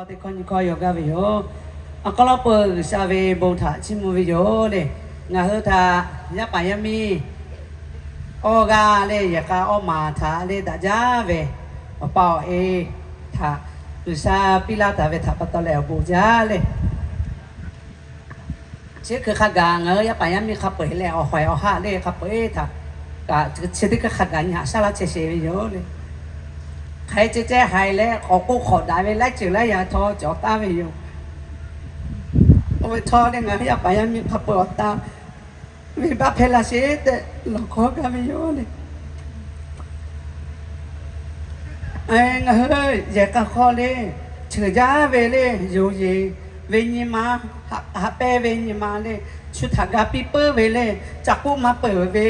Teˇ hkawˇ nyiˇ hkawˇ yaw gaˇ ve yoˬ. Awˬ hk'aw lo peuˬ G'uiˬsha ve bon htaꞈ chiˇ mvuh ve yoˬ le. Ngaˬ hui htaꞈ yaˇ paˍ yaˇ miˇ awˇ g'aˇ leh yehˬ k'a awˇ maˍ htaꞈ leh daꞈ jaˇ ve awˬ pa awˬ e htaꞈ G'uiˬsha piˇ laˇ taˍ ve htaꞈ pa taw leh awˬ bon jaˇ le. Chi hkui hk'a gaˬ ngaˬ hui yaˇ paˍ yaˇ miˇ hk'a peu-eˬ leh awˬ hawehˬ awˬ haˆ leh hk'a peu-eˬ htaꞈ kaꞈ chi teˇ hkui hk'a gaˬ nyi haꞈ shaˉ laˇ chehˇ sheˍ ve yoˬ le. Hk'aˬ hk'e ceh ceh haiˬ leh k'awꞈ k'oˆ k'awꞈ daꞈ ve laiˉ ceuˬ laiˉ yaꞈ htawˇ cawˬ taˍ ve yoˬ. Oˇ ve htawˇ leh ngaˬ hui yaˇ paˍ yaˇ miˇ hk'a peu-eˬ awˬ taˇ venˇbaˆ hpehˇ laˇ sheˍ tehꞈ lawˬ hkawˇ gaˇ ve yoˬ le. Ngaˬ hui yehˬ k'a hk'aw le, cheuˬ jaˇ ve le, yonˍ yeˬ ve nyi ma, haꞈ pehnˇ ve nyi ma le, shu htaꞈ ga piˇ peuˬ ve le, ca k'oˆ maˇ peuˬ ve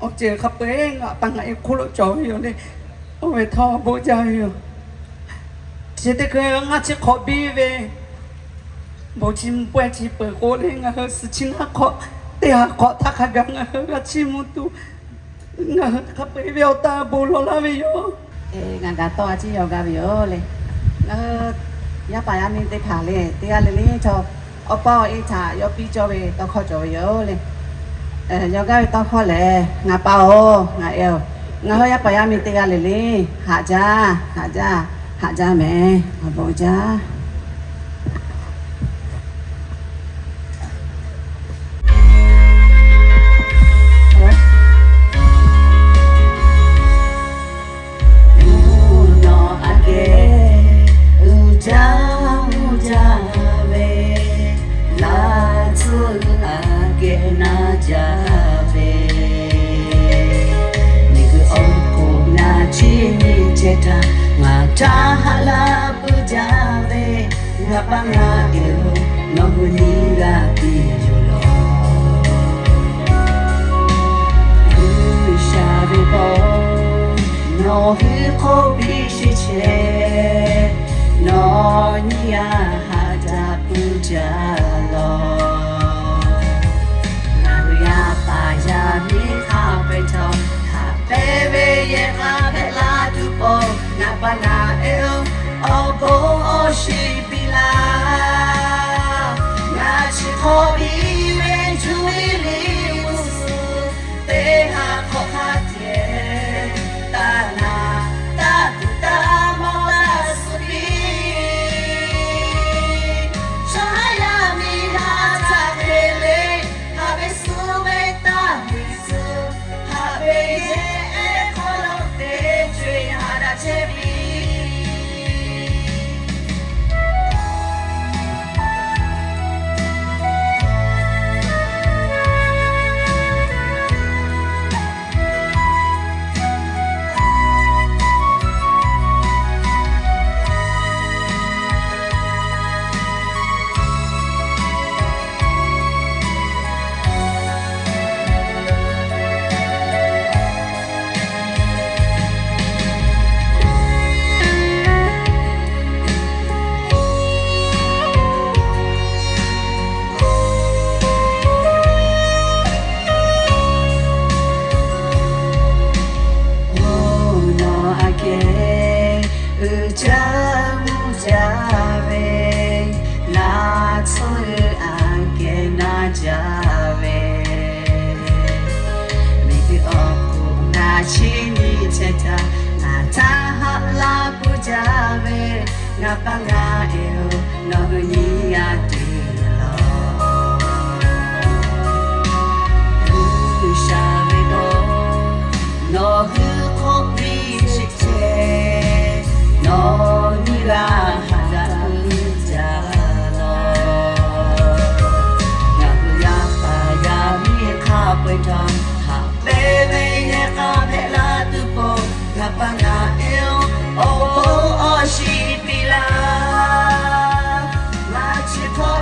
awˬ ceuˬ hk'a peu-eˬ ngaˬ pa ngaˬ e hk'oˆ lo cawˬ ve yoˬ le. Oˇ ve htawˇ bon jaˇ ve yoˬ. Chi teˇ hkui ngaˇ chi hk'awꞈ biˇ ve bon chi mvuh pawehˇ chi peuˬ k'o le, ngaˬ hui suh chi naˇ hk'awꞈ teˇ ha hk'awꞈ htaˇ hk'a gaˬ ngaˬ hui g'a chiˇ mvuh tuˬ, ngaˬ hui hk'a peu-eˬ ve awˬ taˇ bon lawˬ laˇ ve yoˬ. Ngaˬ gaˬ tawˇ a ciˉ yaw gaˇ ve yoˬ le. Ngaˬ hui yaˇ paˍ yaˇ miˇ teˇ hpaˍ le, teˇ g'aˇ le le htawˇ, awˬ pa awˬ e htaꞈ yawˇ piˇ cawˇ ve tawˇ hkawˇ cawˬ ve yoˬ le. Yaw gaˇ ve tawˇ hkawˇ lehˬ, ngaˬ pa-oˬ, ngaˬ e-oˬ, ngaˬ hui yaˇ paˍ yaˇ miˇ teˇ g'aˇ le le, haꞈ jaˇ, haꞈ jaˇ, haꞈ jaˇ mehˍ. Awˬ bon jaˇ. Mvuhˇ naw aꞈ kehˉ uiˍ jaˇ mvuh jaˇ ve, laˇ tcuhˉ aꞈ kehˉ naˇ jaˇ ve, miˬguiˬ awˬ hk'oˆ ngaˬ chi nyi chehˇ htaˇ, ngaˬ htaꞈ haꞈ laˇ puiˉ jaˇ ve, ngaˬ pa ngaˬ e-oˬ, nawˬ hui nyi g'a piˇ yoˬ law. G'uiˬsha ve paw, nawˬ hui hk'oˆ piˇ sheˍ chehˇ, nawˬ nyi g'a haꞈ jaˇ puiˉ jaˇ law. Ngaˬ hui yaˇ paˍ yaˇ miˇ hk'a peu-eˬ htawˇ, haꞈ pehnˇ ve yehˬ k'a hpehꞈ la tuˬ pon, ngaˬ pa ngaˬ e-oˬ, awˬ bon awˬ shiˍ piˇ laˇ. Ngaˬ chi hk'awꞈ piˇ ve Juˇbileˇ mvuhˇ suhˍ teˇ ha hk'awꞈ hk'a ceh, taˇ naˍ taˇ tuˬ taˇ mawˇ taˇ suh piˇ. Chaw haˉ yaˇ miˇ haˉ htaꞈ hk'e le, haꞈ ve suh ve taˇ miˬ suh, haꞈ ve yehˬ ehˉ hk'aw lo teˇ co-e haꞈ daꞈ chehˇ piˇ. Mvuhˇ naw aꞈ kehˉ uiˍ jaˇ mvuh jaˇ ve, laˇ tcuhˉ aꞈ kehˉ naˇ jaˇ ve, miˬguiˬ awˬ hk'oˆ ngaˬ chi nyi chehˇ htaˇ, ngaˬ htaꞈ haꞈ laˇ puiˉ jaˇ ve, ngaˬ pa ngaˬ e-oˬ, nawˬ hui nyi g'a tuˬ law. G'uiˬsha ve paw, nawˬ hui hk'oˆ piˇ sheˍ chehˇ, nawˬ nyi g'a haꞈ daꞈ puiˉ jaˇ law. Ngaˬ hui yaˇ paˍ yaˇ miˇ hk'a peu-eˬ htawˇ, haꞈ pehnˇ ve yehˬ k'a hpehꞈ la tuˬ pon, ngaˬ pa ngaˬ e-oˬ, awˬ bon awˬ shiˍ piˇ laˇ. Ngaˬ chi hk'awꞈ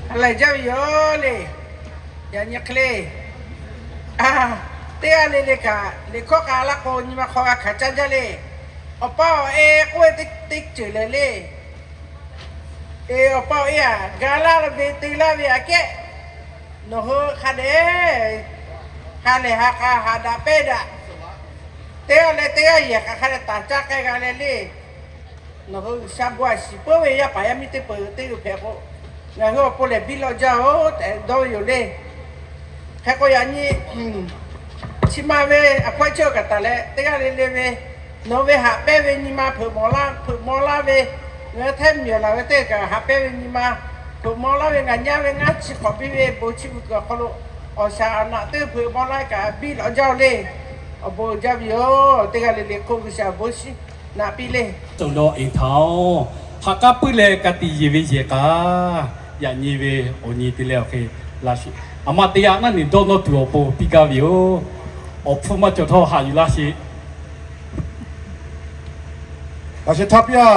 Hk'a lehˬ jaˇ ve yoˬ le. Yaꞈ nyi hk'e le, teˇ g'aˇ le le kaꞈ, liꞈ hkawˇ k'a laˇ k'o, nyi ma hk'aw g'a hkanˍ caˇ jaˇ le. Awˬ pa awˬ e k'oˆ ve teˇ ceuˬ lehˬ le. E, awˬ pa awˬ e aꞈ, ga laˇ ve te laˇ ve aꞈ kehˉ, nawˬ hui hk'a dehꞈ ha lehˬ ha k'a haꞈ daꞈ pehˇ daꞈ. Teˇ g'aˇ leh teˇ g'aˇ yehˬ k'a hk'a dehꞈ taˍ caˇ k'ai g'a leh le. Nawˬ hui G'uiˬsha bon a shiˍ peuˬ ve yaˇ paˍ yaˇ miˇ teˇ peuˬ teˇ g'uiˬ hpehꞈ k'o, ngaˬ hui awˬ pon lehˬ biˇ lawꞈ jaˇ-oˬ tehꞈ dawˇ ve yoˬ le. Hk'e k'o yaꞈ nyi chi ma ve aˬ hpawehˇ chehˇ kaꞈ taˍ leh, teˇ g'aˇ le le ve nawˬ ve haꞈ pehnˇ ve nyi ma hpeuꞈ maw laˇ, hpeuꞈ maw laˇ ve, ngaˬ hui htehˇ miˬ awˬ laˬ ve teˇ kaꞈ haꞈ pehnˇ ve nyi ma hpeuꞈ maw laˇ ve, ngaˬ nyaˇ ve ngaˇ chi hk'awꞈ biˇ ve bon chi beuꞈ kuiˬ awˬ hk'aw lo awˬ shaˍ awˬ naꞈ teˇ hpeuꞈ maw laˇ kaꞈ biˇ lawꞈ jaˇ-oˬ le. Awˬ bon jaˇ ve yoˬ. Teˇ g'aˇ le le k'oˆ G'uiˬsha awˬ bon shiˍ naꞈ piˇ le. Taˍ nawˬ eˍ htaꞈ-oˬ, ha k'aˉ puiˉ leh ka tiꞈ yeˬ ve yehˬ k'a, yaꞈ nyi ve awˬ nyi te leh awˬ hk'e laˇ sheˍ. Aˬ ma teˇ g'aˇ naˉ neˬ dawˇ nawˇ tuˬ awˬ pon piˇ gaˇ ve yoˬ. Awˬ hpfuhˇ maˇ cawˬ htawˇ haꞈ yuˬ laˇ sheˍ. Aˬ shu htaˇ piˇ-a.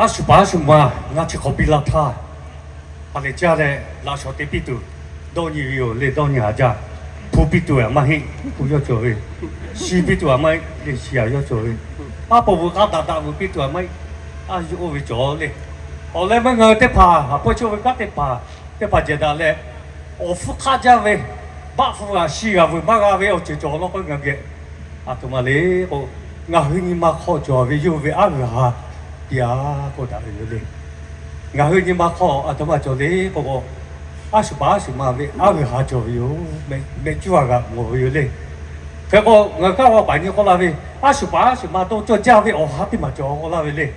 Aˉ shuˍ paˍ aˉ shuˍ ma, ngaˬ chi hk'awꞈ piˇ laˇ htaˇ, ha lehˬ caˇ leh laꞈ shawnˍ te piˇ tuˬ dawˇ nyi ve yoˬ le. Dawˇ nyi aꞈ jaˇ. Hpu piˇ tuˬ aꞈ maˇ heˆ, hpu yawˇ cawˬ ve. Shi piˇ tuˬ aꞈ maˇ heˆ le, shi aꞈ yawˇ cawˬ ve. Aˉ pon vuiˬ k'a daꞈ daꞈ vuiˬ piˇ tuˬ aꞈ maˇ heˆ, aˉ yuˬ oˇ ve cawˬ le. Awˬ leh meuˇ ngaˬ hui teˇ hpaˍ haꞈ pawehˇ chehˇ ve kanˉ teˇ hpaˍ, teˇ hpaˍ jehˬ daꞈ leh, awˬ hpfuhˇ hk'aˆ jaˇ ve, baˆ hpu g'aꞈ shi g'aꞈ vuiˬ maˇ g'a ve awˬ ceuˬ cawˬ law k'o ngaˬ geh aˬ htoꞈ ma le k'o, ngaˬ hui nyi ma hk'aw cawˬ ve yawˇ hui ve aˉ g'uiˬ ha piˇ-a k'oˆ daꞈ ve yoˬ le. Ngaˬ hui nyi ma hk'aw aˬ htoꞈ ma cawˬ le k'o k'o, aˉ shuˍ paˍ aˉ shuˍ ma ve aˉ g'uiˬ ha cawˬ ve yoˬ. Mehˆ cuˉ a g'aꞈ mawˬ ve yoˬ le. Hk'e k'o, ngaˬ hui kanˉ g'aw paˍ nyi k'oˆ laˇ ve, aˉ shuˍ paˍ aˉ shuˍ ma dawˇ cawˇ jaˇ ve awˬ ha teˇ maˬ cawˬ k'oˆ laˇ ve le.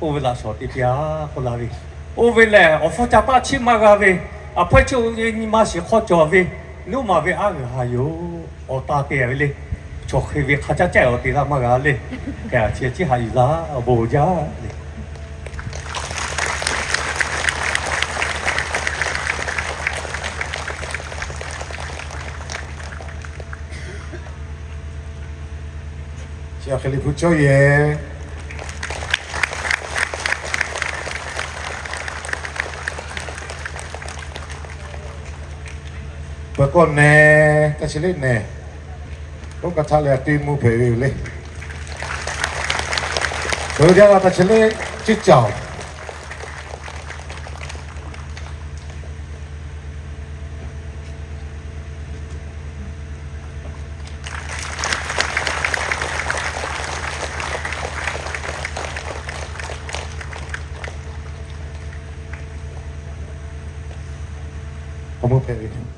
Oˇ ve laꞈ shawnˍ te piˇ-a k'oˆ laˇ ve, oˇ ve lehˬ awˬ hpfuhˇ ca taˆ chiˇ maˇ g'a ve, aˬ hpawehˇ chehˇ ve nyi ma shiˍ hk'aw cawˬ ve, nuˉ ma ve aˉ g'uiˬ ha yoˬ. Awˬ ta te ve le. Chaw hk'e ve hk'a caˇ caˇ awˬ te laˇ maˇ g'a le. Hk'e a chi chiˇ haꞈ yuˬ laˇ, awˬ bon jaˇ le. Chi hk'e le hpu cawˇ yehˬ. Peuˬ k'o nehˬ, taˇ chi leˆ nehˬ, oˇ ka htaꞈ leh a te mvuh hpehꞈ ve yoˬ le. Peuˬ jaˇ la taˇ chi leˆ ciˇ caˬ-oˬ. Awˬ mvuh hpehꞈ ve.